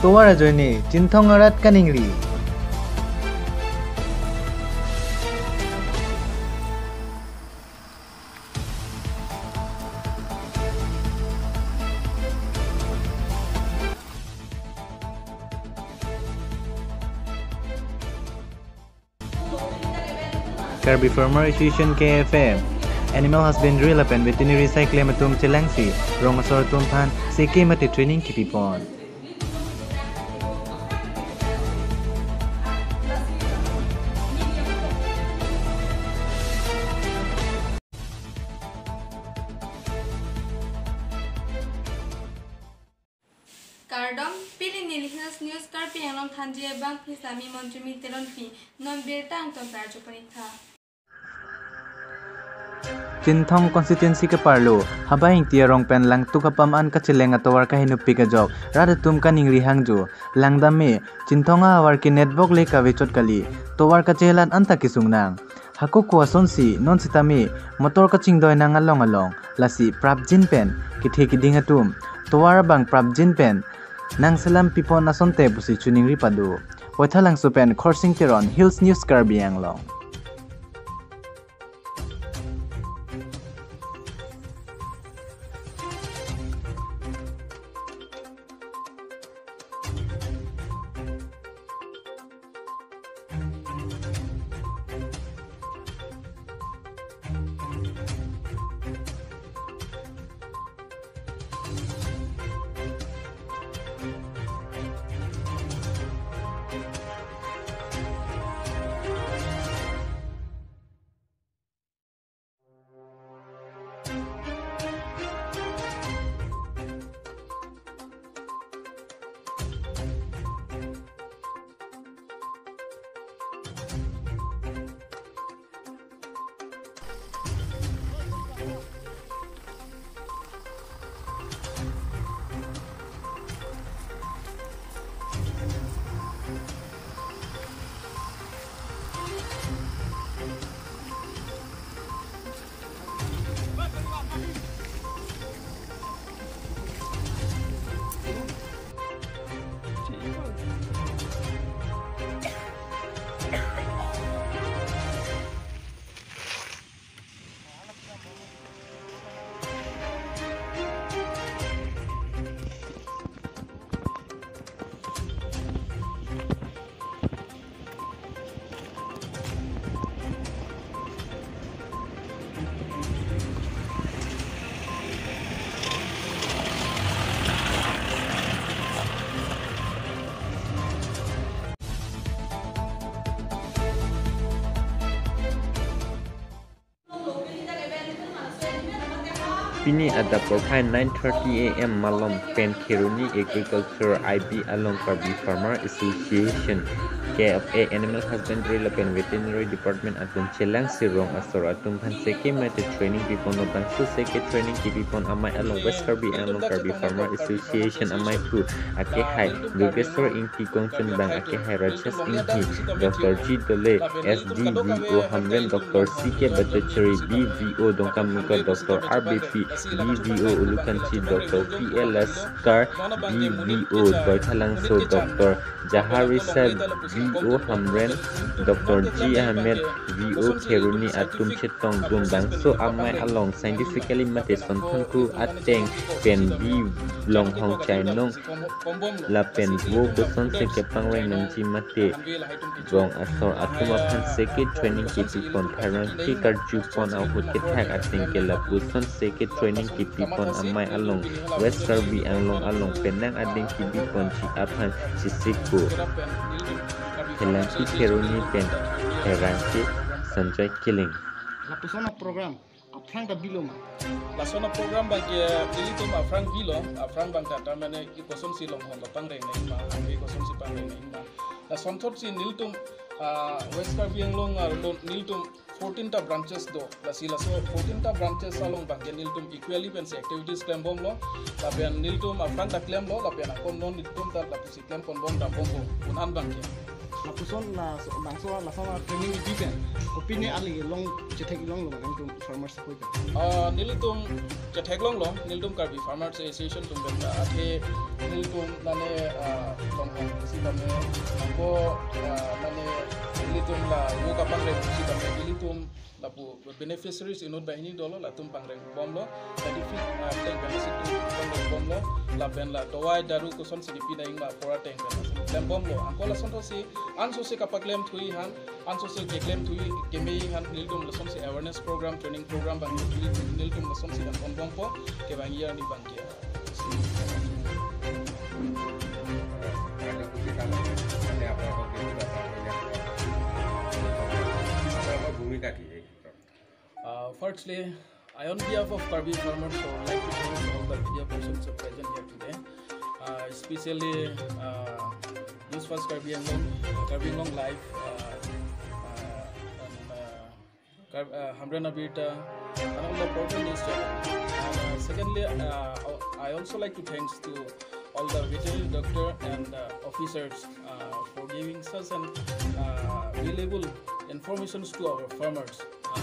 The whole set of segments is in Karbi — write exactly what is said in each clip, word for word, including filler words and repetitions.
Tovar ajoine Chinthong arat kaningri. Karbi Farmer Association, K F A, Animal Husbandry lapen Veterinary asai klem atum chelangsi rong asor atum aphan seke mate training kipipon. Kardom, pini Nilly Hills News Karbi Anglong thanji abang phi sami Monjumi Teronpi, non birta angton karju panikha. Chinthong constituency keparlo, Haba Ingti arong pen Langtuk apam an kacheleng atovar kahenopik ajok rat atum kaningri hangjo, langdam me, Chinthong ahavar ke network le kavechot kali, tovar kachelat anta kesung nang. Hako ko asonsi non sitame motor kachingdoi nang along along, lasi prapjin pen kethe keding atum tovar abang prapjin pen nangselam pipon asonte pusi choningri pado. Baithalangso pen Khorsing Teron, Hills News Karbi Anglong. Pini adap porphai nine thirty A M malom pen Kheroni Agriculture I B along Karbi Farmer Association, K F A, Animal Husbandry lapen Veterinary Department atum chelangsi rong asor atum aphan seke mate training pipon, labangso seke training kipipon amei along West Karbi Anglong Karbi Farmer Association amei aphu akehai Yogeswar Ingti, kongchunbang akehai Rajesh Ingti, Doctor G Dole, S D V O Hamren, Doctor C K Bhattacharya, B V O Dongkamukam, Doctor R B P, B V O Ulukanchi, Doctor P L Laskar, B V O Baithalangso, Doctor Jaharisa, V O Hamren, Doctor G Ahmed, V O Kheroni atum chetongdun bangso amei along scientifically mate sonthanku ateng pen bi longhong chainong lapen vo kosonsi kepangreng nangji mate rong asor atum aphan seke training kipipon, pherangke karjupon ahut kethak ateng ke lapuson seke training kipipon amei along West Karbi Anglong along penang adeng kibiponji aphan chisikpo. Pherangke Kheroni pen pherangke Sanjay Killing. Lapuson a-program aphrang ta bilo ma? Lason a-program abangke ilitum aphrang bilo, aphrang abangke ta mane kosonsi longhong kapangreng nangji ma, angke kosonsi pangreng nangji ma. Lasonthotsi nelitum, ah, West Karbi Anglong, ah, lo nelitum fourteen ta branches do. Lasi laso fourteen ta branches along abangke nelitum equally pensi activities klembomlo. Lapen nelitum aphrang ta klemlo, lapen akon non nelitum ta lapusi klem ponbom dambomlo. Kunan abangke. Lapuson la so bangso lason la training di pen, kopine ali long chetheklonglo nangtum farmers apui pen? Ah, nelitum chetheklonglo, nelitum Karbi Farmers Association atum pen ta, athe nelitum mane, ah, long hong si tame, ko, ah, mane nelitum la wo kapangreng si tame, nelitum lapu beneficiaries inut banghini dolo, latum pangrengbomlo, benefit, ah, ateng pen si tum pangrengbomlo, lapen la dawai daru kosonsi kipi nangji ma apor ateng pen si klembomlo. Anke lasonthotsi, ansose kapaklem thuji aphan, ansose keklem thuji keme ji aphan, nelitum lasonsi awareness program, training program abang nelitum lasonsi kan onbompo, kevangji arni abangke. কাৰ্যসূচী কাল মানে আপোনালোকক কেনেকুৱা ধৰণৰ ইয়াত আপোনালোকৰ ভূমিকা কি এই ক্ষেত্ৰত? Uh, firstly, I, on behalf of Karbi Farmers, I would like to thank all the media persons who are present here today, uh, especially, uh, News First Karbi Anglong, Karbi Anglong Live, uh, uh, and, uh, Kar-, uh, Hamren Abirta, and all the portal news channel. And, uh, secondly, uh, I also like to thanks to all the veterinary doctor and, uh, officers, uh, for giving such an, uh, reliable informations to our farmers. Uh,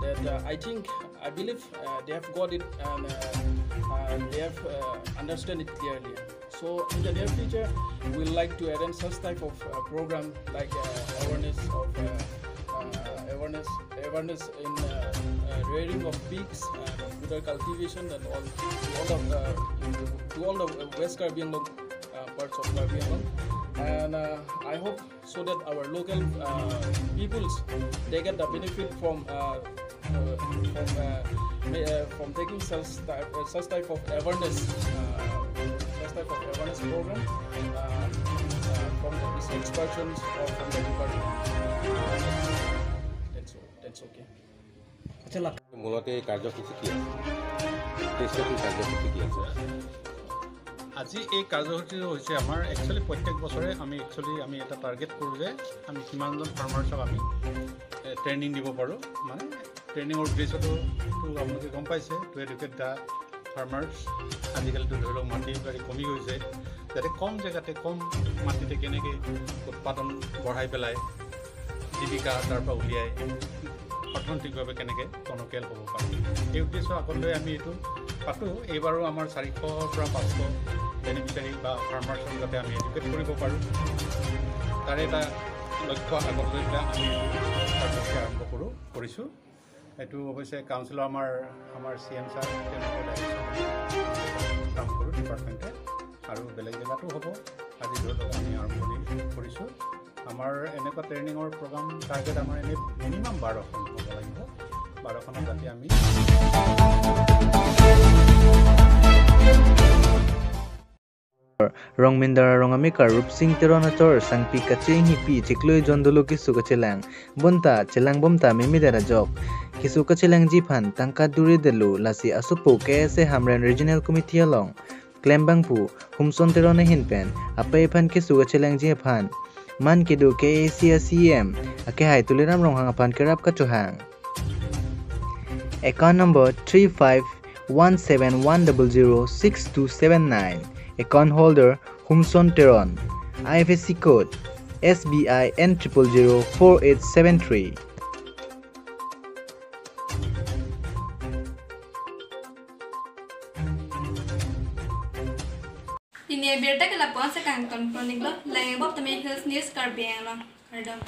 that, uh, I think, I believe, uh, they have got it and, uh, uh, they have, uh, understand it clearly. So in the near future, we like to arrange such type of, uh, program like, uh, awareness of, uh, uh, awareness awareness in, uh, uh, rearing of pigs, uh, computer cultivation, and all, to all of, uh, to all the West Karbi Anglong, uh, parts of Karbi Anglong. And, uh, I hope so that our local, uh, peoples, they get the benefit from, uh, uh, from, uh, ma-, uh, from taking such type, uh, such type of awareness, uh, such type of awareness program, uh, uh, from the research persons or from the department. That's all. That's okay. আচ্ছা, লাগ- মূলতে এই কাৰ্যসূচী কি আছে? উদ্দেশ্যটো কাৰ্যসূচী কি আছে? আজি এই কাৰ্যসূচীটো হৈছে আমাৰ, একচুৱেলি প্ৰত্যেক বছৰে আমি, একচুৱেলি আমি এটা টাৰ্গেট কৰোঁ যে আমি কিমানজন ফাৰ্মাৰ্চক আমি, এ, ট্ৰেইনিং দিব পাৰোঁ। মানে ট্ৰেইনিঙৰ উদ্দেশ্যটো তো আপোনালোকে গম পাইছে, to educate the farmers। আজিকালিতো ধৰি লওক মাটি বাৰী কমি গৈছে, যাতে কম জেগাতে কম মাটিতে কেনেকৈ উৎপাদন বঢ়াই পেলাই জীৱিকা তাৰ পৰা উলিয়াই অৰ্থনৈতিকভাৱে কেনেকৈ টনকিয়াল হ'ব পাৰে, এই উদ্দেশ্য আগত লৈ আমি এইটো পাতোঁ। এইবাৰো আমাৰ চাৰিশৰ পৰা পাঁচশ বেনিফিচিয়াৰী বা ফাৰ্মাৰ্চক যাতে আমি এডুকেট কৰিব পাৰোঁ, তাৰে এটা লক্ষ্য আগত লৈ পেলাই আমি এইটো কাৰ্যসূচী আৰম্ভ কৰোঁ, কৰিছোঁ। এইটো অৱশ্যে কাউন্সিলৰ আমাৰ, আমাৰ চি এম ছাৰ, তেওঁলোকৰ ডাইৰেকশ্যনত কাম কৰোঁ ডিপাৰ্টমেণ্টে, আৰু বেলেগ জেগাতো হ'ব। আজি ধৰি লওক আমি আৰম্ভণি কৰিছোঁ। আমাৰ এনেকুৱা ট্ৰেইনিঙৰ প্ৰগ্ৰাম টাৰ্গেট আমাৰ এনেই মিনিমাম বাৰখন হ'ব লাগিব। বাৰখনত যাতে আমি Rongmindar arong amekar Rupsing Teron achor sangpi kachinghipi chiklo jon dolo keso kachelang. Bonta chelangbom ta memedet ajok. Keso kachelangji aphan tangka duri delo, lasi asopo K S A Hamren Regional Committee along klembangpo Humson Teron ahin pen apei aphan keso kachelangji aphan man kedo K A C a C E M akehai Tuliram Ronghang aphan kerap kachohang. Account number three five one seven one double zero six two seven nine. Account holder Humson Teron. I F S C code S B I N triple zero four eight seven three. Pini abirta ke lapu-an si kangton kronik lo, langibom tame Hills News Karbi Anglong. Kardom.